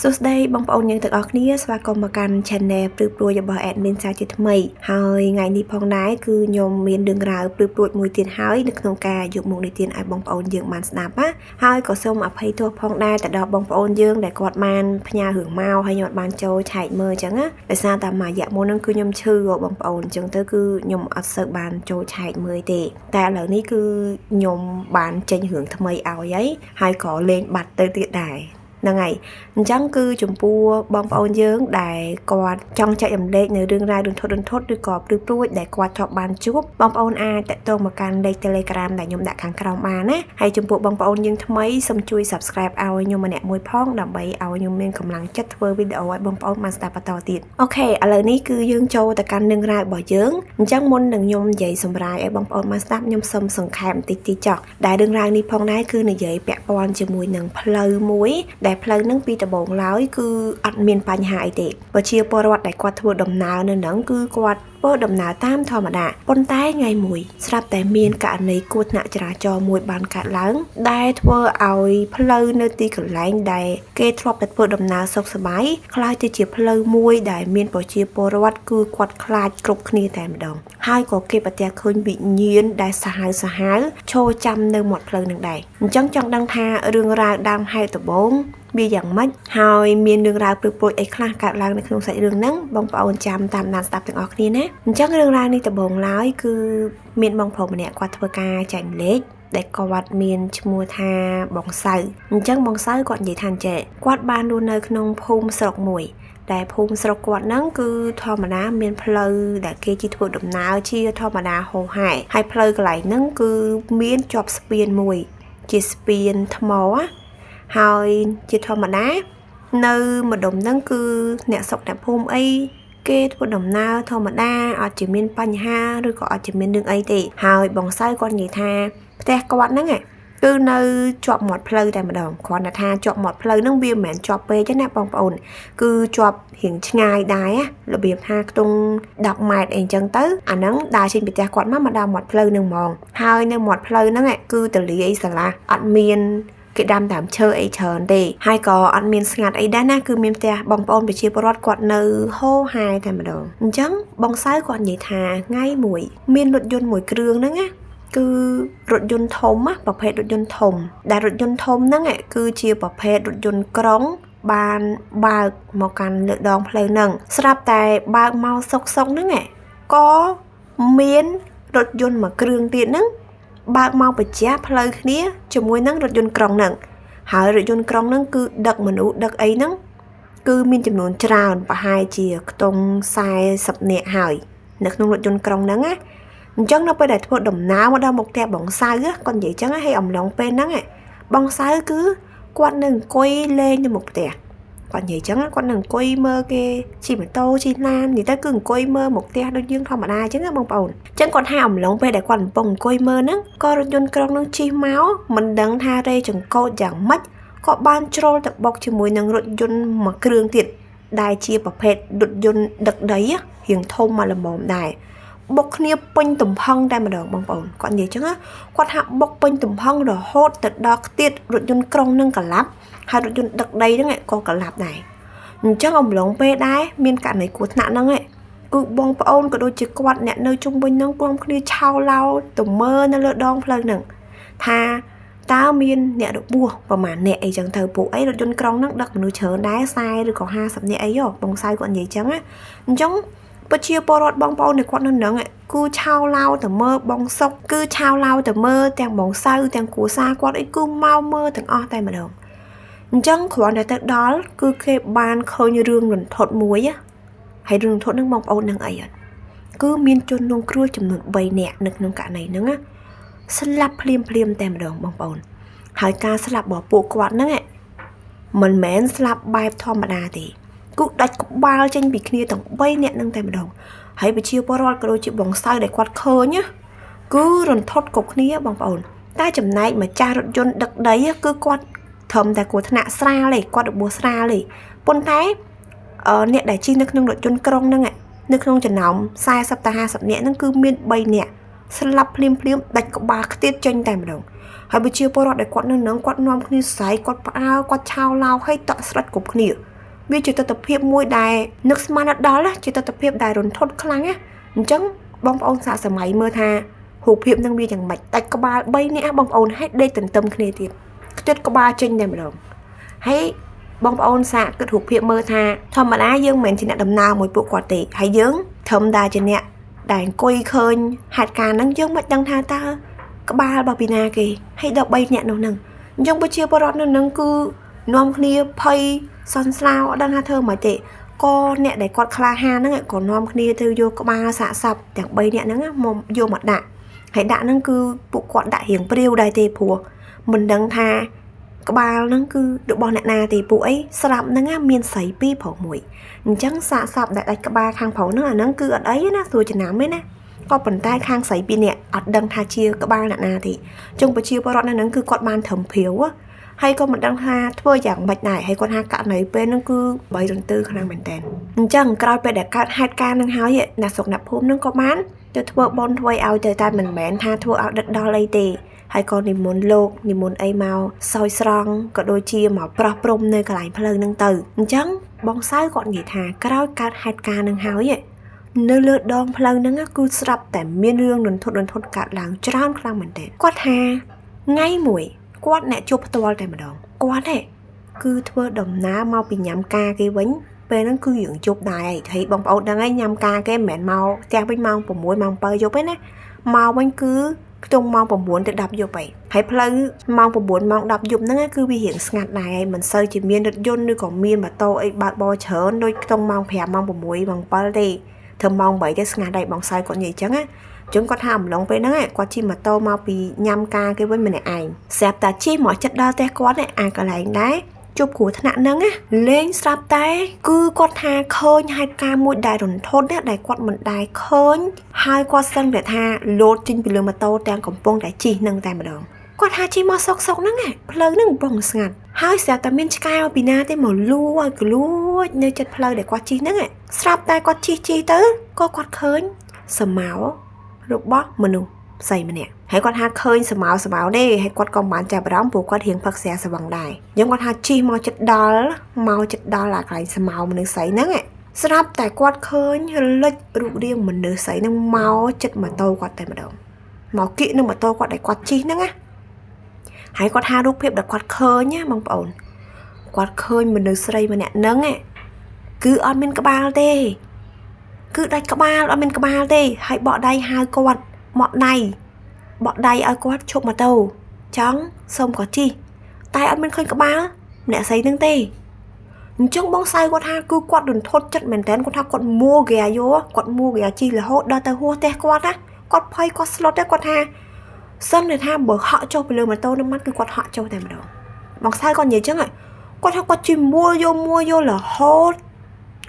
សួស្តីបងប្អូនយើងទាំងអស់គ្នាស្វាគមន៍មកកាន់ Channel ព្រឺព្រួយរបស់ Admin សាជាថ្មីហើយថ្ងៃនេះផងដែរគឺខ្ញុំមានរឿងរ៉ាវព្រឺព្រួយមួយទៀតហើយនៅក្នុងការយកមកនិទានឲ្យបងប្អូនយើងបានស្ដាប់ណាហើយក៏សូមអភ័យទោសផងដែរទៅដល់បងប្អូនយើងដែលគាត់បានផ្ញើរឿងមកហើយខ្ញុំបានចូលឆែកមើលអញ្ចឹងណាដោយសារតែមួយរយៈមុនហ្នឹងគឺខ្ញុំឈឺបងប្អូនអញ្ចឹងទៅគឺខ្ញុំអត់សូវបានចូលឆែកមើលទេតែឥឡូវនេះគឺខ្ញុំបានចេញរឿងថ្មីឲ្យហើយក៏លេងបាត់ទៅទៀតដែរហ្នឹងហើយអញ្ចឹងគឺចំពោះបងប្អូនយើងដែលគាត់ចង់ចែករំលែកនៅរឿងរ៉ាវរន្ធត់រន្ធត់ឬក៏ព្រឺព្រួចដែលគាត់ធ្លាប់បានជួបបងប្អូនអាចតាក់ទងមកកាន់លេខ Telegram ដែលខ្ញុំដាក់ខាងក្រោមបានណាហើយចំពោះបងប្អូនយើងថ្មីសូមជួយ Subscribe ឲ្យខ្ញុំម្នាក់មួយផងដើម្បីឲ្យខ្ញុំមានកម្លាំងចិត្តធ្វើវីដេអូឲ្យបងប្អូនបានស្ដាប់បន្តទៀតអូខេឥឡូវនេះគឺយើងចូលទៅកាន់រឿងរ៉ាវរបស់យើងអញ្ចឹងមុននឹងខ្ញុំនិយាយសម្រាយឲ្យបងប្អូនបានស្ដាប់ខ្ញុំសូមសង្ខេបបន្តិចតិចចុះដែលរឿងរ៉ាវនេះផងដែរគឺនិយាយពាក់ព័ន្ធជាមួយនឹងផ្លូវមួយដែលផ្លូវហ្នឹងពីដំបូងឡើយគឺអត់មានបញ្ហាអីទេប្រជាពលរដ្ឋដែលគាត់ធ្វើដំណើរនៅហ្នឹងគឺគាត់ធ្វើដំណើរតាមធម្មតាប៉ុន្តែថ្ងៃមួយស្រាប់តែមានករណីគ្រោះថ្នាក់ចរាចរណ៍មួយបានកើតឡើងដែលធ្វើឲ្យផ្លូវនៅទីកន្លែងដែលគេធ្លាប់តែធ្វើដំណើរសុខសប្បាយក្លាយទៅជាផ្លូវមួយដែលមានប្រជាពលរដ្ឋគឺគាត់ខ្លាចគ្រប់គ្នាតែម្ដងហើយក៏គេប្រទះឃើញវិញ្ញាណដែលសាហាវសាហាវឈរចាំនៅមាត់ផ្លូវនឹងដែរអញ្ចឹងចង់ដឹងថារឿងរ៉ាវដើមហេតុដំបូងវាយ៉ាងម៉េចហើយមានរឿងរ៉ាវព្រឺព្រួចអីខ្លះកើតឡើងនៅក្នុងសាច់រឿងហ្នឹងបងប្អូនចាំតាមដានស្ដាប់ទាំងអស់គ្នាណាអញ្ចឹងរឿងរ៉ាវនេះដំបូងឡើយគឺមានបងប្រុសម្នាក់គាត់ធ្វើការចែករំលែកដែលគាត់មានឈ្មោះថាបងសៅអញ្ចឹងបងសៅគាត់និយាយថាអញ្ចេះគាត់បានរស់នៅក្នុងភូមិស្រុកមួយដែលភូមិស្រុកគាត់ហ្នឹងគឺធម្មតាមានផ្លូវដែលគេជិះធ្វើដំណើរជាធម្មតាហោហែហើយផ្លូវកន្លែងហ្នឹងគឺមានជាប់ស្ពានមួយជាស្ពានថ្មហើយជាធម្មតានៅម្ដុំហ្នឹងគឺអ្នកស្រុកអ្នកភូមិអីគេធ្វើដំណើរធម្មតាអត់ជាមានបញ្ហាឬក៏អត់ជាមានរឿងអីទេហើយបងសៅគាត់និយាយថាផ្ទះគាត់ហ្នឹងគឺនៅជាប់មាត់ផ្លូវតែម្ដងគ្រាន់តែថាជាប់មាត់ផ្លូវហ្នឹងវាមិនមែនជាប់ពេកទេណាបងប្អូនគឺជាប់រៀងឆ្ងាយដែររបៀបថាខ្ទង់10ម៉ែត្រអីចឹងទៅអាហ្នឹងដើរចេញពីផ្ទះគាត់មកដល់មាត់ផ្លូវហ្នឹងហ្មងហើយនៅមាត់ផ្លូវហ្នឹងគឺទលាយស្រឡះអត់មានគេដាំតាមឈើអីច្រើនទេហើយក៏អត់មានស្ងាត់អីដែរណាគឺមានផ្ទះបងប្អូនប្រជាពលរដ្ឋគាត់នៅហោហែតែម្ដងអញ្ចឹងបងសៅគាត់និយាយថាថ្ងៃមួយមានរថយន្តមួយគ្រឿងហ្នឹងណាគឺរថយន្តធំណាប្រភេទរថយន្តធំដែលរថយន្តធំហ្នឹងគឺជាប្រភេទរថយន្តក្រុងបានបើកមកកាន់លើដងផ្លូវហ្នឹងស្រាប់តែបើកមកសុកសុកហ្នឹងក៏មានរថយន្តមួយគ្រឿងទៀតហ្នឹងបើកមកបច្ចាស់ផ្លូវគ្នាជាមួយនឹងរថយន្តក្រុងហ្នឹងហើយរថយន្តក្រុងហ្នឹងគឺដឹកមនុស្សដឹកអីហ្នឹងគឺមានចំនួនច្រើនប្រហែលជាខ្ទង់40នាក់ហើយនៅក្នុងរថយន្តក្រុងហ្នឹងណាអញ្ចឹងនៅពេលដែលធ្វើដំណើរមកដល់មុខផ្ទះបងសៅគាត់និយាយចឹងហើយអំឡុងពេលហ្នឹងបងសៅគឺគាត់នឹងអង្គុយលេងនៅមុខផ្ទះគាត់និយាយចឹងគាត់នឹងអង្គុយមើលគេជិះម៉ូតូជិះឡាននិយាយទៅគឺអង្គុយមើលមុខផ្ទះដូចយើងធម្មតាអញ្ចឹងណាបងប្អូនអញ្ចឹងគាត់ថាអំឡុងពេលដែលគាត់កំពុងអង្គុយមើលហ្នឹងក៏រថយន្តក្រុងហ្នឹងជិះមកមិនដឹងថារេចង្កូតយ៉ាងម៉េចក៏បានជ្រុលទៅបុកជាមួយនឹងរថយន្តមួយគ្រឿងទៀតដែលជាប្រភេទរថយន្តដឹកដីរៀងធំមកល្មមដែរបុកគ្នាពេញទំហឹងតែម្ដងបងប្អូនគាត់និយាយចឹងគាត់ថាបុកពេញទំហឹងរហូតទៅដល់ខ្ទាតរថយន្តក្រុងនឹងកលាប់ហើយរថយន្តដឹកដីហ្នឹងក៏កលាប់ដែរអញ្ចឹងអំឡុងពេលដែរមានករណីគ្រោះថ្នាក់ហ្នឹងគឺបងប្អូនក៏ដូចជាគាត់អ្នកនៅជុំវិញហ្នឹងព្រមគ្នាឆោឡោទៅមើលនៅលើដងផ្លូវហ្នឹងថាតើមានអ្នករបួសប្រហែលអ្នកអីចឹងទៅពួកអីរថយន្តក្រុងហ្នឹងដឹកមនុស្សច្រើនដែរ40ឬក៏50នាក់អីហ៎បងសៅគាត់និយាយចឹងណាអញ្ចឹងប្រជាពលរដ្ឋបងប្អូនដែលគាត់នៅហ្នឹងគឺឆោឡោទៅមើលបងសុកគឺឆោឡោទៅមើលទាំងបងសៅទាំងគ្រួសារគាត់អីគឺមកមើលទាំងអស់តែម្ដងអញ្ចឹងគ្រាន់តែទៅដល់គឺគេបានឃើញរឿងរន្ធត់មួយហើយរឿងរន្ធត់ហ្នឹងបងប្អូននឹងអីអត់គឺមានជនរងគ្រោះចំនួន3នាក់នៅក្នុងករណីហ្នឹងណាស្លាប់ភ្លាមភ្លាមតែម្ដងបងប្អូនហើយការស្លាប់របស់ពួកគាត់ហ្នឹងមិនមែនស្លាប់បែបធម្មតាទេគឺដាច់ក្បាលចេញពីគ្នាទាំង3នាក់ហ្នឹងតែម្ដងហើយប្រជាពលរដ្ឋក៏ដូចជាបងសៅដែលគាត់ឃើញគឺរន្ធត់គ្រប់គ្នាបងប្អូនតែចំណែកម្ចាស់រថយន្តដឹកដីគឺគាត់ត្រឹមតែគ្រោះថ្នាក់ស្រាលទេគាត់របួសស្រាលទេប៉ុន្តែអ្នកដែលជិះនៅក្នុងរថយន្តក្រុងហ្នឹងនៅក្នុងចំណោម40ទៅ50នាក់ហ្នឹងគឺមាន3នាក់ ស្លាប់ភ្លាមភ្លាមដាច់ក្បាលខ្ទាតចេញតែម្ដងហើយប្រជាពលរដ្ឋដែលគាត់នៅនឹងគាត់នាំគ្នាស្រែកគាត់ផ្អើលគាត់ឆោឡោហើយតក់ស្លុតគ្រប់គ្នាវាជាទិដ្ឋភាពមួយដែលនឹកស្មានដល់ជាទិដ្ឋភាពដែលរន្ធត់ខ្លាំងណាអញ្ចឹងបងប្អូនសាកសម័យមើលថារូបភាពនឹងវាយ៉ាងម៉េចដាច់ក្បាល3នាក់បងប្អូនហើយដេកទន្ទឹមគ្នាទៀតខ្ទាតក្បាលចេញតែម្ដងហើយបងប្អូនសាកគិតរូបភាពមើលថាធម្មតាយើងមិនមែនជាអ្នកដំណើរមួយពួកគាត់ទេហើយយើងធម្មតាជាអ្នកដែលអង្គុយឃើញហេតុការណ៍ហ្នឹងយើងមិនដឹងថាតើក្បាលរបស់ពីណាគេហើយដល់3នាក់នោះហ្នឹងអញ្ចឹងប្រជាពលរដ្ឋនៅហ្នឹងគឺនាំគ្នាភ័យសន់ស្លោអត់ដឹងថាធ្វើម៉េចទេក៏អ្នកដែលគាត់ក្លាហានហ្នឹងក៏នាំគ្នាទៅយកក្បាលសាកសពទាំង3នាក់ហ្នឹងមកយកមកដាក់ហើយដាក់ហ្នឹងគឺពួកគាត់ដាក់រៀងព្រាវដែរទេព្រោះមិនដឹងថាក្បាលហ្នឹងគឺរបស់អ្នកណាទេពួកអីស្រាប់ហ្នឹងមានស្រី2ប្រុស1អញ្ចឹងសាកសពដែលដាច់ក្បាលខាងប្រុសហ្នឹងអាហ្នឹងគឺអត់អីណាស្រួលចំណាំទេណាក៏ប៉ុន្តែខាងស្រី2នាក់អត់ដឹងថាជាក្បាលអ្នកណាទេចុងប្រជាពលរដ្ឋនៅហ្នឹងគឺគាត់បានត្រឹមព្រាវហើយក៏មិនដឹងថាធ្វើយ៉ាងម៉េចដែរហើយគាត់ថាករណីពេលហ្នឹងគឺបីរន្ទឺខ្លាំងមែនតើអញ្ចឹងក្រោយពេលដែលកើតហេតុការណ៍ហ្នឹងហើយអ្នកស្រុកអ្នកភូមិហ្នឹងក៏បានទៅធ្វើបុណ្យធ្វើឲ្យទៅតែមិនមែនថាធ្វើឲ្យដិតដល់អីទេហើយក៏និមន្តលោកនិមន្តអីមកសោយស្រង់ក៏ដូចជាមកប្រោះព្រំនៅកន្លែងផ្លូវហ្នឹងទៅអញ្ចឹងបងសៅគាត់និយាយថាក្រោយកើតហេតុការណ៍ហ្នឹងហើយនៅលើដងផ្លូវហ្នឹងគឺស្រាប់តែមានរឿងរន្ធត់កើតឡើងច្រើនខ្លាំងមែនទែនគាត់ថាថ្ងៃមួយគាត់អ្នកជួបផ្ទាល់តែម្ដងគាត់ទេគឺធ្វើដំណើរមកពីញ៉ាំការគេវិញពេលហ្នឹងគឺរឿងជប់ដែរហើយបងប្អូនដឹងហើយញ៉ាំការគេមិនមែនមកផ្ទះវិញម៉ោង6ម៉ោង7យប់ទេណាមកវិញគឺខ្ទង់ម៉ោង9ទៅ10យប់ហើយហើយផ្លូវម៉ោង9ម៉ោង10យប់ហ្នឹងគឺវារៀងស្ងាត់ដែរហើយមិនសូវជាមានរថយន្តឬក៏មានម៉ូតូអីបើកបរច្រើនដូចខ្ទង់ម៉ោង5ម៉ោង6ម៉ោង7ទេធ្វើម៉ោង8ទៅស្ងាត់ដែរបងសៅគាត់និយាយចឹងណាចឹងគាត់ថាអំឡុងពេលហ្នឹងគាត់ជិះម៉ូតូមកពីញ៉ាំការគេវិញម្នាក់ឯងស្រាប់តែជិះមកចិត្តដល់ផ្ទះគាត់អាកន្លែងដែរជួបគ្រោះថ្នាក់ហ្នឹងណាលេងស្រាប់តែគឺគាត់ថាឃើញហេតុការណ៍មួយដែលរន្ធត់ដែលគាត់មិនដែលឃើញហើយគាត់សឹងតែថាលោតចេញពីលើម៉ូតូទាំងកំពុងតែជិះហ្នឹងតែម្ដងគាត់ថាជិះមកសុកសុកហ្នឹងផ្លូវហ្នឹងកំពុងស្ងាត់ហើយស្រាប់តែមានឆ្កែមកពីណាទេមកលួចក្លួចនៅចិត្តផ្លូវដែលគាត់ជិះហ្នឹងស្រាប់តែគាត់ជិះទៅក៏គាត់ឃើញស្រមោលរបស់មនុស្សស្រីម្នាក់ហើយគាត់ថាឃើញស្រមោលទេហើយគាត់ក៏មិនបានចាប់អារម្មណ៍ព្រោះគាត់រៀងផឹកស្រាស្វឹងដែរអញ្ចឹងគាត់ថាជិះមកចិត្តដល់អាកន្លែងស្រមោលមនុស្សស្រីហ្នឹងស្រាប់តែគាត់ឃើញរលិចរូបរាងមនុស្សស្រីហ្នឹងមកចិត្តម៉ូតូគាត់តែម្ដងមកគៀកនឹងម៉ូតូគាត់ដែលគាត់ជិះហ្នឹងណាហើយគាត់ថារូបភាពដែលគាត់ឃើញណាបងប្អូនគាត់ឃើញមនុស្សស្រីម្នាក់ហ្នឹងគឺអត់មានក្បាលទេគឺដាច់ក្បាលអត់មានក្បាលទេហើយបកដៃហៅគាត់មកដៃបកដៃឲ្យគាត់ឈប់ម៉ូតូចង់សុំគាត់ជិះតែអត់មានឃើញក្បាលអ្នកស្រីនឹងទេអញ្ចឹងបងសៅគាត់ថាគឺគាត់រន្ធត់ចិត្តមែនតើគាត់ថាគាត់មួហ្គាយោគាត់មួហ្គាជិះរហូតដល់ទៅហួសផ្ទះគាត់ណាគាត់ភ័យគាត់ស្លុតទេគាត់ថាសឹងតែថាបើហក់ចុះពីលើម៉ូតូនឹងម៉ាត់គឺគាត់ហក់ចុះតែម្ដងបងសៅគាត់និយាយចឹងគាត់ថាគាត់ជិះមួលយករហូត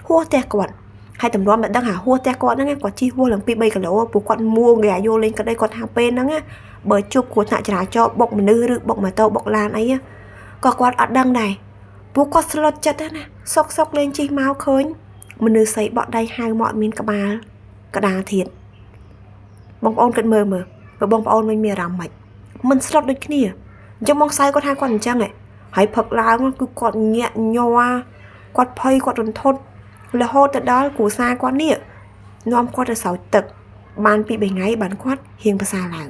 ហួសផ្ទះគាត់ហើយតម្រាំតែដឹងថាហួសផ្ទះគាត់ហ្នឹងគាត់ជិះហួសឡើង2 3គីឡូព្រោះគាត់មួងគេអាយុលេងក្តីគាត់ថាពេលហ្នឹងបើជួបគ្រោះថ្នាក់ចរាចរណ៍បុកមនុស្សឬបុកម៉ូតូបុកឡានអីក៏គាត់អត់ដឹងដែរព្រោះគាត់ស្លុតចិត្តណាសុកលេងជិះមកឃើញមនុស្សស្រីបក់ដៃហៅមកមានក្បាលក្តារធាតបងប្អូនគិតមើលបើបងប្អូនវិញមានអារម្មណ៍ម៉េចមិនស្លុតដូចគ្នាអញ្ចឹងបងសៅគាត់ថាគាត់អញ្ចឹងហើយផឹកឡើងគឺគាត់ញាក់ញ័រគាត់ភ័យគាត់រន្ធត់រហូតទៅដល់គ្រួសារគាត់នេះនាំគាត់ទៅស្រោចទឹកបាន2 3ថ្ងៃបានគាត់ហៀងប្រសើរឡើង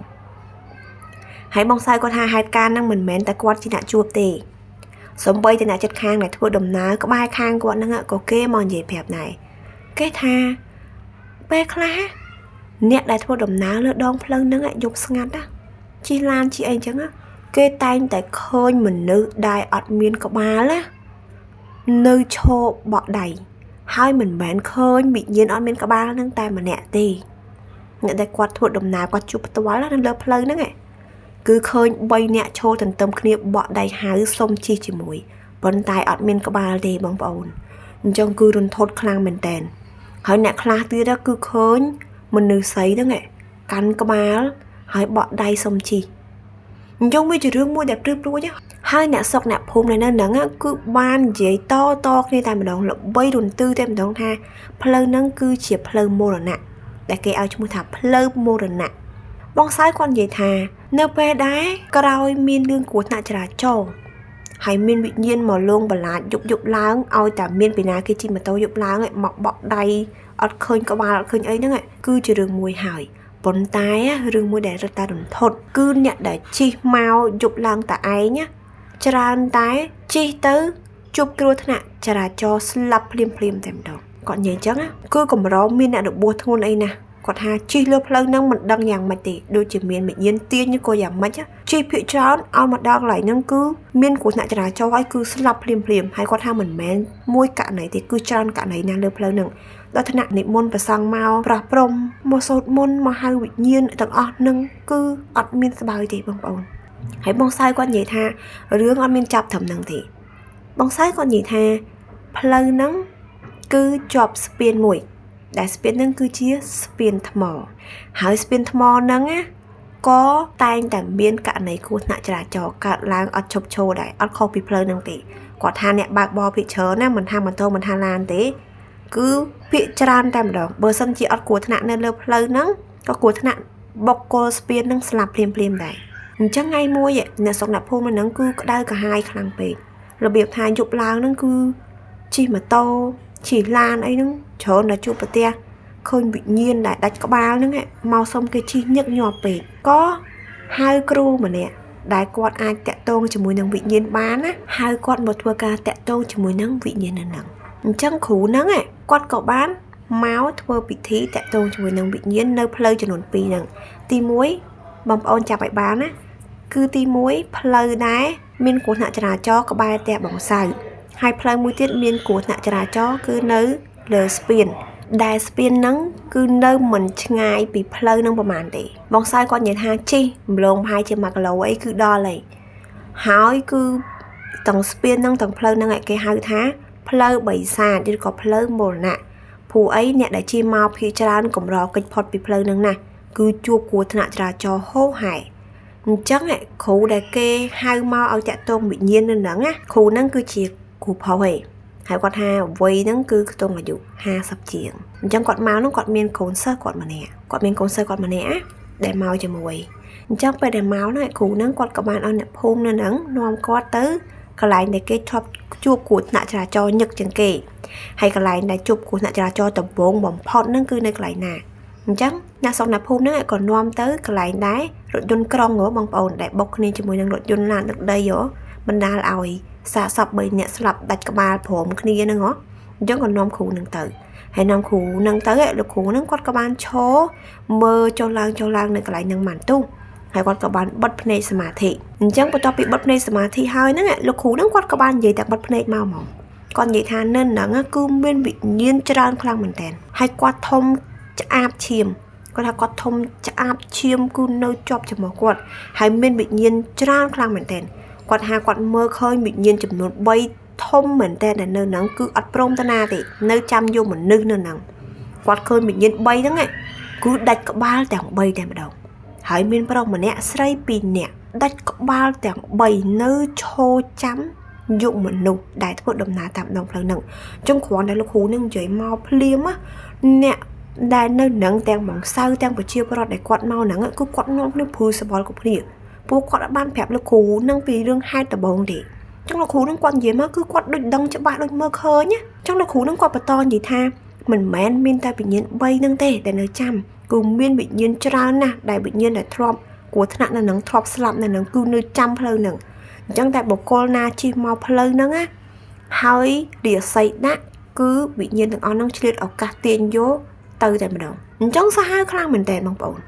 ហើយបងសៅគាត់ថាហេតុការណ៍ហ្នឹងមិនមែនតែគាត់ជាអ្នកជួបទេសូម្បីតែអ្នកចិត្តខាងដែលធ្វើដំណើរក្បែរខាងគាត់ហ្នឹងក៏គេមកនិយាយប្រាប់ដែរគេថាពេលខ្លះអ្នកដែលធ្វើដំណើរលើដងផ្លូវហ្នឹងយប់ស្ងាត់ណាជិះឡានជិះអីចឹងគេតែងតែឃើញមនុស្សដែលអត់មានក្បាលណានៅឈរបក់ដៃហើយមិនមែនឃើញវិញ្ញាណអត់មានក្បាលហ្នឹងតែម្នាក់ទេអ្នកដែលគាត់ធ្វើដំណើរគាត់ជួបផ្ទាល់នៅលើផ្លូវហ្នឹងគឺឃើញ3នាក់ឈរទន្ទឹមគ្នាបក់ដៃហៅសុំជិះជាមួយប៉ុន្តែអត់មានក្បាលទេបងប្អូនអញ្ចឹងគឺរន្ធត់ខ្លាំងមែនតើហើយអ្នកខ្លះទៀតគឺឃើញមនុស្សស្រីហ្នឹងកាន់ក្បាលហើយបក់ដៃសុំជិះអញ្ចឹងវាជារឿងមួយដែលព្រឺព្រួចហើយអ្នកស្រុកអ្នកភូមិនៅហ្នឹងគឺបាននិយាយតគ្នាតែម្ដងល្បីរន្ទឺតែម្ដងថាផ្លូវហ្នឹងគឺជាផ្លូវមរណៈដែលគេឲ្យឈ្មោះថាផ្លូវមរណៈ បងសៅគាត់និយាយថា នៅពេលដែលក្រោយមានរឿងគ្រោះថ្នាក់ចរាចរណ៍ហើយមានវិញ្ញាណមកលងបន្លាចយប់យប់ឡើងឲ្យតែមានពីណាគេជិះម៉ូតូយប់ឡើងមកបក់ដៃអត់ឃើញក្បាលអត់ឃើញអីហ្នឹងគឺជារឿងមួយហើយប៉ុន្តែរឿងមួយដែលរឹតតែរន្ធត់គឺអ្នកដែលជិះមកយប់ឡើងតែឯងច្រើនតែជិះទៅជួបគ្រោះថ្នាក់ចរាចរណ៍ស្លាប់ភ្លាមភ្លាមតែម្ដងគាត់និយាយអញ្ចឹងគឺកម្រមានអ្នករបួសធ្ងន់អីណាស់គាត់ថាជិះលើផ្លូវហ្នឹងមិនដឹងយ៉ាងម៉េចទេដូចជាមានវិញ្ញាណទាញក៏យ៉ាងម៉េចជិះភាគច្រើនឲ្យមកដល់កន្លែងហ្នឹងគឺមានគ្រោះថ្នាក់ចរាចរណ៍ហើយគឺស្លាប់ភ្លាមភ្លាមហើយគាត់ថាមិនមែនមួយករណីទេគឺច្រើនករណីណាស់លើផ្លូវហ្នឹងដល់ថ្នាក់និមន្តប្រសង់មកប្រោះព្រំមកសូត្រមន្តមកហៅវិញ្ញាណទាំងអស់ហ្នឹងគឺអត់មានស្បើយទេបងប្អូនហើយបងសៅគាត់និយាយថារឿងអត់មានចាប់ត្រឹមហ្នឹងទេបងសៅគាត់និយាយថាផ្លូវហ្នឹងគឺជាប់ស្ពានមួយដែលស្ពានហ្នឹងគឺជាស្ពានថ្មហើយស្ពានថ្មហ្នឹងណាក៏តែងតែមានករណីគ្រោះថ្នាក់ចរាចរណ៍កើតឡើងអត់ឈប់ឈរដែរអត់ខុសពីផ្លូវហ្នឹងទេគាត់ថាអ្នកបើកបរភាគច្រើនណាមិនថាម៉ូតូមិនថាឡានទេគឺភាគច្រើនតែម្ដងបើសិនជាអត់គ្រោះថ្នាក់នៅលើផ្លូវហ្នឹងក៏គ្រោះថ្នាក់បុកគល់ស្ពានហ្នឹងស្លាប់ភ្លាមភ្លាមដែរអញ្ចឹងថ្ងៃមួយអ្នកស្រុកអ្នកភូមិហ្នឹងគឺក្តៅក្រហាយខ្លាំងពេករបៀបថាយប់ឡើងហ្នឹងគឺជិះម៉ូតូជិះឡានអីហ្នឹងច្រើនតែជួបប្រទះឃើញវិញ្ញាណដែលដាច់ក្បាលហ្នឹងមកសុំគេជិះញឹកញាប់ពេកក៏ហៅគ្រូម្នាក់ដែលគាត់អាចតាក់ទងជាមួយនឹងវិញ្ញាណបានណាហៅគាត់មកធ្វើការតាក់ទងជាមួយនឹងវិញ្ញាណហ្នឹងអញ្ចឹងគ្រូហ្នឹងគាត់ក៏បានមកធ្វើពិធីតាក់ទងជាមួយនឹងវិញ្ញាណនៅផ្លូវចំនួន2ហ្នឹងទី1បងប្អូនចាប់ឲ្យបានណាគឺទី1ផ្លូវដែរមានគ្រោះថ្នាក់ចរាចរណ៍ក្បែរផ្ទះបងសៅហើយផ្លូវមួយទៀតមានគ្រោះថ្នាក់ចរាចរណ៍គឺនៅលើស្ពានដែលស្ពានហ្នឹងគឺនៅមិនឆ្ងាយពីផ្លូវហ្នឹងប្រហែលទេបងសៅគាត់និយាយថាជិះម្លងប្រហែលជា1គីឡូអីគឺដល់ហើយហើយគឺទាំងស្ពានហ្នឹងទាំងផ្លូវហ្នឹងគេហៅថាផ្លូវបិសាចឬក៏ផ្លូវមរណៈព្រោះអីអ្នកដែលជិះមកភាគច្រើនកម្រកិច្ចផុតពីផ្លូវហ្នឹងណាគឺជួបគ្រោះថ្នាក់ចរាចរណ៍ហូរហែអញ្ចឹងគ្រូដែលគេហៅមកឲ្យតាក់ទងវិញ្ញាណនៅហ្នឹងណាគ្រូហ្នឹងគឺជាគ្រូផុសឯងហើយគាត់ថាវ័យហ្នឹងគឺខ្ទង់អាយុ50ជាងអញ្ចឹងគាត់មកហ្នឹងគាត់មានកូនសិស្សគាត់ម្នាក់គាត់មានកូនសិស្សគាត់ម្នាក់ដែលមកជាមួយអញ្ចឹងពេលដែលមកហ្នឹងគ្រូហ្នឹងគាត់ក៏បានឲ្យអ្នកភូមិនៅហ្នឹងនាំគាត់ទៅកន្លែងដែលគេធ្លាប់ជួបគ្រោះថ្នាក់ចរាចរណ៍ញឹកជាងគេហើយកន្លែងដែលជួបគ្រោះថ្នាក់ចរាចរណ៍ដំបូងបំផុតហ្នឹងគឺនៅកន្លែងណាអញ្ចឹងអ្នកស្រុកអ្នកភូមិហ្នឹងក៏នាំទៅកន្លែងដែររថយន្តក្រុងហ៎បងប្អូនដែលបុកគ្នាជាមួយនឹងរថយន្តឡានដឹកដីហ៎បណ្ដាលឲ្យសាកសព3នាក់ស្លាប់ដាច់ក្បាលព្រមគ្នាហ្នឹងហ៎អញ្ចឹងក៏នាំគ្រូហ្នឹងទៅហើយនាំគ្រូហ្នឹងទៅលោកគ្រូហ្នឹងគាត់ក៏បានឈរមើលចុះឡើងនៅកន្លែងហ្នឹងបានទុះហើយគាត់ក៏បានបិទភ្នែកសមាធិអញ្ចឹងបន្ទាប់ពីបិទភ្នែកសមាធិហើយហ្នឹងលោកគ្រូហ្នឹងគាត់ក៏បាននិយាយតែបិទភ្នែកមកហ្មងគាត់និយាយថានៅហ្នឹងគឺមានវិញ្ញាណច្រើនខ្លាំងមែនតើហើយគាត់ធំឆ្អាបឈាមគាត់ថាគាត់ធំឆ្អាបឈាមគឺនៅជាប់ច្រមុះគាត់ហើយមានវិញ្ញាណច្រើនខ្លាំងមែនតើគាត់ថាគាត់មើលឃើញវិញ្ញាណចំនួន3ធំមែនតើដែលនៅហ្នឹងគឺអត់ព្រមទៅណាទេនៅចាំយកមនុស្សនៅហ្នឹងគាត់ឃើញវិញ្ញាណ3ហ្នឹងគឺដាច់ក្បាលទាំង3តែម្ដងហើយមានប្រុសម្នាក់ស្រី2នាក់ដាច់ក្បាលទាំង3នៅឈរចាំយកមនុស្សដែលធ្វើដំណើរតាមដងផ្លូវហ្នឹងអញ្ចឹងគ្រាន់តែលោកគ្រូនឹងនិយាយមកភ្លាមអ្នកដែលនៅនឹងទាំងបងសៅទាំងប្រជាពលរដ្ឋដែលគាត់មកហ្នឹងគឺគាត់នាំគ្នាព្រឺសបល់គ្រប់គ្នាពួកគាត់អត់បានប្រាប់លោកគ្រូនឹងពីរឿងហេតុដំបូងទេអញ្ចឹងលោកគ្រូនឹងគាត់និយាយមកគឺគាត់ដូចដឹងច្បាស់ដូចមើលឃើញអញ្ចឹងលោកគ្រូនឹងគាត់បន្តនិយាយថាមិនមែនមានតែវិញ្ញាណ3ហ្នឹងទេដែលនៅចាំគឺមានវិញ្ញាណច្រើនណាស់ដែលវិញ្ញាណដែលធ្លាប់គ្រោះថ្នាក់នៅនឹងធ្លាប់ស្លាប់នៅនឹងគឺនៅចាំផ្លូវហ្នឹងអញ្ចឹងតែបុគ្គលណាជិះមកផ្លូវហ្នឹងណាហើយរាសីដាក់គឺវិញ្ញាណទាំងអស់ហ្នឹងឆ្លៀតឱកាសទាញយកទៅតែម្ដងអញ្ចឹងសាហាវខ្លាំងមែនតើបងប្អូន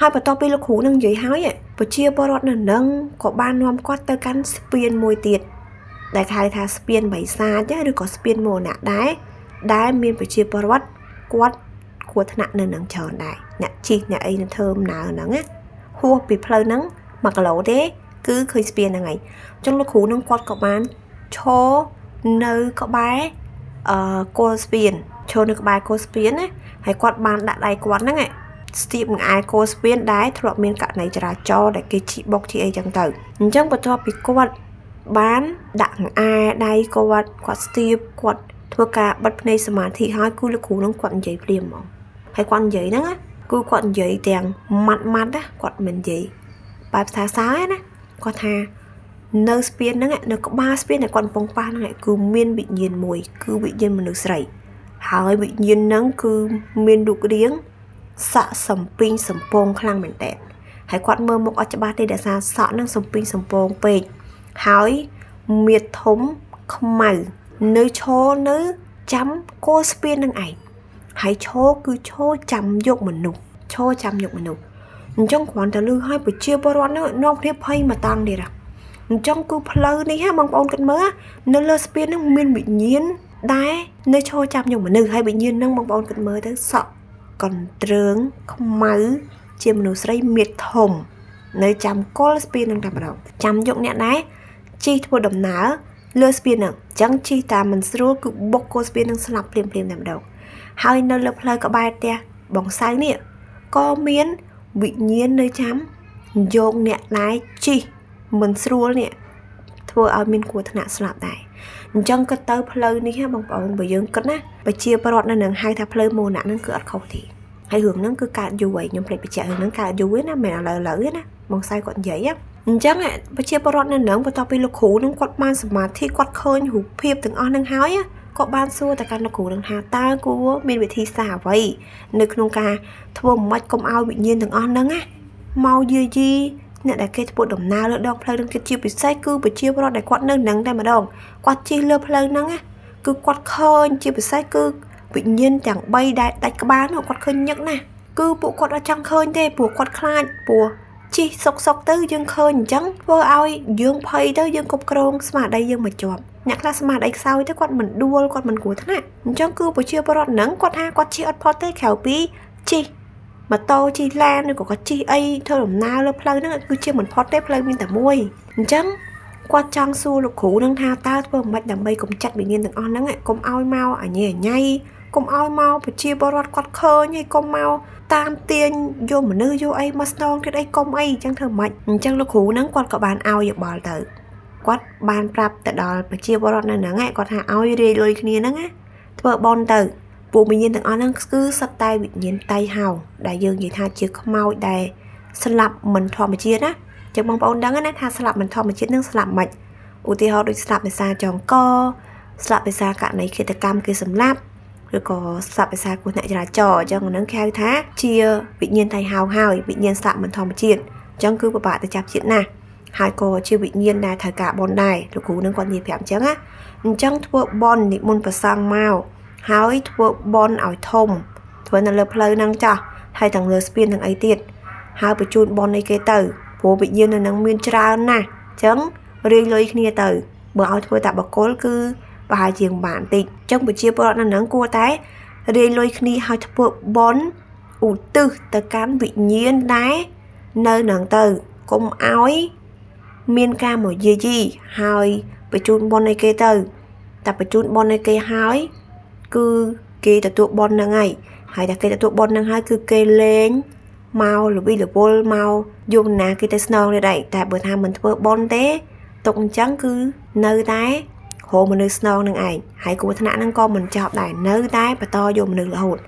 ហើយបន្ទាប់ពីលោកគ្រូនឹងនិយាយហើយប្រជាពលរដ្ឋនៅនឹងក៏បាននាំគាត់ទៅកាន់ស្ពានមួយទៀតដែលហៅថាស្ពានបិសាចឬក៏ស្ពានមរណៈដែរដែលមានប្រជាពលរដ្ឋគាត់គ្រោះថ្នាក់នៅនឹងច្រើនដែរអ្នកជិះអ្នកអីនៅធ្វើដំណើរហ្នឹងណាហួសពីផ្លូវហ្នឹង1គីឡូទេគឺឃើញស្ពានហ្នឹងហើយអញ្ចឹងលោកគ្រូនឹងគាត់ក៏បានឈរនៅក្បែរគល់ស្ពានឈរនៅក្បែរគល់ស្ពានណាហើយគាត់បានដាក់ដៃគាត់ហ្នឹងស្ទាបនឹងឯគល់ស្ពានដែរធ្លាប់មានករណីចរាចរណ៍ដែលគេជិះបុកជិះអីចឹងទៅអញ្ចឹងបន្ទាប់ពីគាត់បានដាក់នឹងឯដៃគាត់គាត់ស្ទាបគាត់ធ្វើការបិទភ្នែកសមាធិហើយគឺលោកគ្រូនឹងគាត់និយាយភ្លាមហ្មងហើយគាត់និយាយហ្នឹង គឺគាត់និយាយទាំងម៉ាត់ម៉ាត់ណាគាត់មិននិយាយបែបសាសើណាគាត់ថានៅស្ពានហ្នឹងនៅក្បាលស្ពានដែលគាត់កំពុងប៉ះហ្នឹងគឺមានវិញ្ញាណមួយគឺវិញ្ញាណមនុស្សស្រីហើយវិញ្ញាណហ្នឹងគឺមានរូបរាងសក់សំពីងសំពងខ្លាំងមែនតើហើយគាត់មើលមុខអត់ច្បាស់ទេដោយសារសក់ហ្នឹងសំពីងសំពងពេកហើយមៀតធំខ្មៅនៅឈរនៅចាំគោស្ពាននឹងឯងហើយឈរគឺឈរចាំយកមនុស្សឈរចាំយកមនុស្សអញ្ចឹងគ្រាន់តែលឺឲ្យប្រជាពលរដ្ឋហ្នឹងនាំគ្នាភ័យមកតាំងទៀតអញ្ចឹងគឺផ្លូវនេះហ่ะបងប្អូនគិតមើលនៅលើស្ពានហ្នឹងមានវិញ្ញាណដែលនៅឈរចាំយកមនុស្សហើយវិញ្ញាណហ្នឹងបងប្អូនគិតមើលទៅសក់កន្ទ្រើងខ្មៅជាមនុស្សស្រីមៀតធំនៅចាំគល់ស្ពានហ្នឹងតែម្ដងចាំយកអ្នកដែរជិះធ្វើដំណើរលើស្ពានហ្នឹងអញ្ចឹងជិះតាមមិនស្រួលគឺបុកគល់ស្ពានហ្នឹងស្លាប់ភ្លាមៗតែម្ដងហើយនៅលើផ្លូវក្បែរផ្ទះបងសៅនេះក៏មានវិញ្ញាណនៅចាំយកអ្នកដែរជិះមិនស្រួលនេះធ្វើឲ្យមានគ្រោះថ្នាក់ស្លាប់ដែរអញ្ចឹងក៏ទៅផ្លូវនេះហ่ะបងប្អូនបើយើងគិតណាប្រជាពលរដ្ឋនៅនឹងហៅថាផ្លូវមរណៈហ្នឹងគឺអត់ខុសទេហើយរឿងហ្នឹងគឺកើតយូរហើយខ្ញុំភ្លេចបញ្ជាក់រឿងហ្នឹងកើតយូរណាមិនឥឡូវទេណាបងសៅគាត់និយាយអញ្ចឹងប្រជាពលរដ្ឋនៅនឹងបន្ទាប់ពីលោកគ្រូនឹងគាត់បានសមាធិគាត់ឃើញរូបភាពទាំងអស់ហ្នឹងហើយក៏បានសួរទៅកាន់លោកគ្រូនឹងថាតើគួរមានវិធីសាស្ត្រអ្វីនៅក្នុងការធ្វើម៉េចកុំឲ្យវិញ្ញាណទាំងអស់ហ្នឹងណាមកយាយីអ្នកដែលគេធ្វើដំណើរលើដងផ្លូវនឹងជាពិសេសគឺប្រជាពលរដ្ឋដែលគាត់នៅនឹងតែម្ដងគាត់ជិះលើផ្លូវហ្នឹងណាគឺគាត់ឃើញជាពិសេសគឺវិញ្ញាណទាំង3ដែលដាច់ក្បាលនោះគាត់ឃើញញឹកណាស់គឺពួកគាត់អត់ចង់ឃើញទេព្រោះគាត់ខ្លាចព្រោះជិះសុកទៅយើងឃើញអញ្ចឹងធ្វើឲ្យយើងភ័យទៅយើងគ្រប់គ្រងស្មារតីយើងមកជាប់អ្នកខ្លះស្មារតីខ្សោយទៅគាត់មិនដួលគាត់មិនគ្រោះថ្នាក់អញ្ចឹងគឺប្រជាពលរដ្ឋហ្នឹងគាត់ថាគាត់ជិះអត់ផុតទេក្រៅពីជិះម៉ូតូជិះឡានឬក៏គាត់ជិះអីធ្វើដំណើរលើផ្លូវហ្នឹងគឺជាមិនផុតទេផ្លូវមានតែមួយអញ្ចឹងគាត់ចង់សួរលោកគ្រូនឹងថាតើធ្វើម៉េចដើម្បីកម្ចាត់វិញ្ញាណទាំងអស់ហ្នឹងកុំឲ្យមកអញញ៉ៃកុំឲ្យមកប្រជាពលរដ្ឋគាត់ឃើញហើយកុំមកតាមទាញយកមនុស្សយកអីមកស្នងទៀតអីកុំអីអញ្ចឹងធ្វើម៉េចអញ្ចឹងលោកគ្រូហ្នឹងគាត់ក៏បានឲ្យយោបល់ទៅគាត់បានប្រាប់ទៅដល់ប្រជាពលរដ្ឋនៅហ្នឹងគាត់ថាឲ្យរាយលុយគ្នាហ្នឹងណាធ្វើបន់ទៅពួកវិញ្ញាណទាំងអស់ហ្នឹងគឺសុទ្ធតែវិញ្ញាណតៃហោងដែលយើងនិយាយថាជាខ្មោចដែលស្លាប់មិនធម្មជាតិណាចឹងបងប្អូនដឹងណាថាស្លាប់មិនធម្មជាតិនឹងស្លាប់មិនឧទាហរណ៍ដូចស្លាប់ដោយសារចងកស្លាប់ដោយសារករណីឃាតកម្មគេសម្លាប់ឬក៏ស្លាប់ដោយសារគ្រោះថ្នាក់ចរាចរណ៍អញ្ចឹងអាហ្នឹងគេហៅថាជាវិញ្ញាណតៃហោងហើយវិញ្ញាណស្លាប់មិនធម្មជាតិអញ្ចឹងគឺពិបាកទៅចាប់ជាតិណាស់ហើយក៏ជាវិញ្ញាណដែលត្រូវការបន់ដែរលោកគ្រូនឹងគាត់និយាយប្រាប់អញ្ចឹងណាអញ្ចឹងធ្វើបន់និមន្តព្រះសង្ឃមកហើយធ្វើបន់ឲ្យធំធ្វើនៅលើផ្លូវហ្នឹងចាស់ហើយទាំងលើស្ពានទាំងអីទៀតហើយបញ្ជូនបន់អីគេទៅព្រោះវិញ្ញាណនៅនឹងមានច្រើនណាស់អញ្ចឹងរាយលុយគ្នាទៅបើឲ្យធ្វើតែបកុលគឺប្រហែលជាងបានតិចអញ្ចឹងប្រជាពលរដ្ឋនៅនឹងគួរតែរាយលុយគ្នាឲ្យធ្វើបន់ឧទ្ទិសទៅកាន់វិញ្ញាណដែរនៅនឹងទៅកុំឲ្យមានការមកយាយីហើយបញ្ជូនបន់ឲ្យគេទៅតែបញ្ជូនបន់ឲ្យគេហើយគឺគេទទួលបន់ហ្នឹងហើយហើយតែគេទទួលបន់ហ្នឹងហើយគឺគេលែងមកល្វីល្វល់មកយកណាគេទៅស្នងទៀតហើយតែបើថាមិនធ្វើបន់ទេទុកអញ្ចឹងគឺនៅតែរកមនុស្សស្នងនឹងឯងហើយគ្រោះថ្នាក់ហ្នឹងក៏មិនចប់ដែរនៅតែបន្តយកមនុស្សរហូត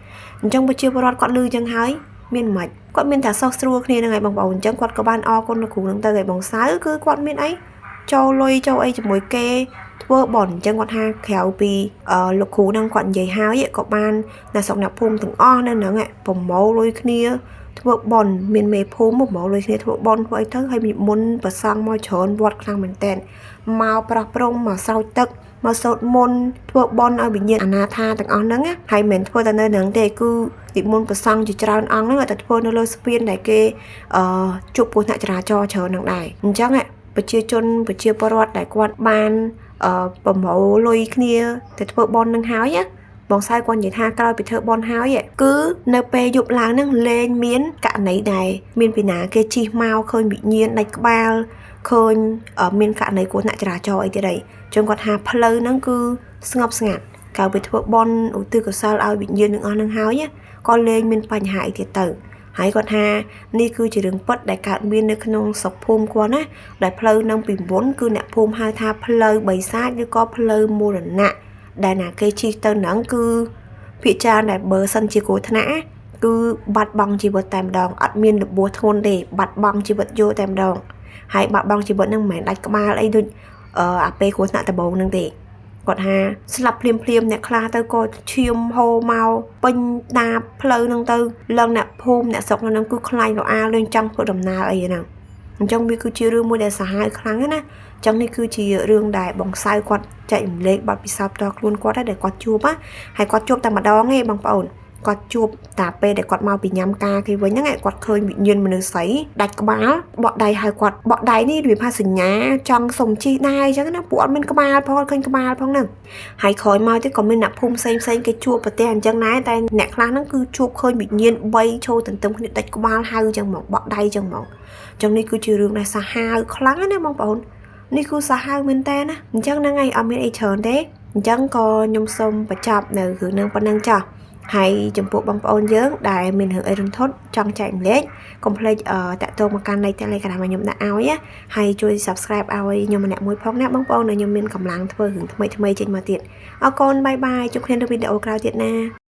អញ្ចឹងប្រជាពលរដ្ឋគាត់លឺអញ្ចឹងហើយមានមិនគាត់មានតែសោះស្រួលគ្នានឹងឯងបងប្អូនអញ្ចឹងគាត់ក៏បានអរគុណលោកគ្រូនឹងទៅឯងបងសៅគឺគាត់មានអីចូលលុយចូលអីជាមួយគេធ្វើបន់អញ្ចឹងគាត់ថាក្រៅពីលោកគ្រូនឹងគាត់និយាយហើយក៏បានអ្នកស្រុកអ្នកភូមិទាំងអស់នៅហ្នឹងប្រមូលលុយគ្នាធ្វើបន់មានមេភូមិប្រមូលលុយគ្នាធ្វើបន់ធ្វើអីទៅហើយមានមុនប្រសង់មកច្រើនវត្តខ្លាំងមែនតើមកប្រោះព្រំមកស្រោចទឹកមកសូត្រមន្តធ្វើបន់ឲ្យវិញ្ញាណអនាថាទាំងអស់ហ្នឹងហើយមិនធ្វើតែនៅហ្នឹងទេគឺនិមន្តប្រសង់ជាច្រើនអង្គហ្នឹងតែធ្វើនៅលើស្ពានដែលគេជួបគ្រោះថ្នាក់ចរាចរណ៍ច្រើនហ្នឹងដែរអញ្ចឹងប្រជាជនប្រជាពលរដ្ឋដែលគាត់បានប្រមូលលុយគ្នាទៅធ្វើបន់នឹងហើយបងសៅគាត់និយាយថាក្រោយពីធ្វើបន់ហើយគឺនៅពេលយប់ឡើងហ្នឹងលែងមានករណីដែរមានពីណាគេជិះមកឃើញវិញ្ញាណដាច់ក្បាលឃើញមានករណីគ្រោះថ្នាក់ចរាចរណ៍អីទៀតអីចឹងគាត់ថាផ្លូវហ្នឹងគឺស្ងប់ស្ងាត់ក្រោយពីធ្វើបន់ឧទ្ទិសកុសលឲ្យវិញ្ញាណទាំងអស់ហ្នឹងហើយក៏លែងមានបញ្ហាអីទៀតទៅហើយគាត់ថានេះគឺជារឿងពិតដែលកើតមាននៅក្នុងស្រុកភូមិគាត់ណាដែលផ្លូវនឹងពីមុនគឺអ្នកភូមិហៅថាផ្លូវបិសាចឬក៏ផ្លូវមរណៈដែលណាគេជិះទៅហ្នឹងគឺភាគច្រើនដែលបើសិនជាគ្រោះថ្នាក់ គឺបាត់បង់ជីវិតតែម្ដងអត់មានរបួសធ្ងន់ទេបាត់បង់ជីវិតយកតែម្ដងហើយបាត់បង់ជីវិតហ្នឹងមិនមែនដាច់ក្បាលអីដូចអាពេលគ្រោះថ្នាក់ដំបូងហ្នឹងទេគាត់ថាស្លាប់ភ្លាមភ្លាមអ្នកខ្លះទៅក៏ឈាមហូរមកពេញដាបផ្លូវហ្នឹងទៅឡើងអ្នកភូមិអ្នកស្រុកហ្នឹងគឺខ្លាចរអាលេងចង់ធ្វើដំណើរអីហ្នឹងអញ្ចឹងវាគឺជារឿងមួយដែលសាហាវខ្លាំងណាស់អញ្ចឹងនេះគឺជារឿងដែលបងសៅគាត់ចែករំលែកបទពិសោធន៍ផ្ទាល់ខ្លួនគាត់ដែរដែលគាត់ជួបណាហើយគាត់ជួបតែម្ដងទេបងប្អូនគាត់ជួបតាពេលដែលគាត់មកពីញ៉ាំការគេវិញហ្នឹងគាត់ឃើញវិញ្ញាណមនុស្សស្រីដាច់ក្បាលបក់ដៃហើយគាត់បក់ដៃនេះរបៀបថាសញ្ញាចង់សុំជីដែរអញ្ចឹងណាពួកអត់មានក្បាលផងអត់ឃើញក្បាលផងហ្នឹងហើយក្រោយមកទៀតក៏មានអ្នកភូមិផ្សេងផ្សេងគេជួបប្រទះអញ្ចឹងដែរតែអ្នកខ្លះហ្នឹងគឺជួបឃើញវិញ្ញាណ3ឈរទន្ទឹមគ្នាដាច់ក្បាលហៅអញ្ចឹងហ្មងបក់ដៃអញ្ចឹងហ្មងអញ្ចឹងនេះគឺជារឿងដែលសាហាវខ្លាំងណាស់បងប្អូននេះគឺសាហាវមែនតើណាអញ្ចឹងហ្នឹងហើយអត់មានអីច្រើនទេអញ្ចឹងក៏ខ្ញុំសូមបញ្ចប់នៅរឿងហ្នឹងប៉ុណ្ណឹងចុះហើយចំពោះបងប្អូនយើងដែលមានរឿងអីរន្ធត់ចង់ចែករំលែកកុំភ្លេចតាក់ទងមកកាន់លេខ Telegram ឲ្យខ្ញុំដាក់ឲ្យណាហើយជួយ Subscribe ឲ្យខ្ញុំម្នាក់មួយផងណាបងប្អូនដែលខ្ញុំមានកម្លាំងធ្វើរឿងថ្មីៗចេញមកទៀតអរគុណបាយបាយជួបគ្នានៅវីដេអូក្រោយទៀតណា។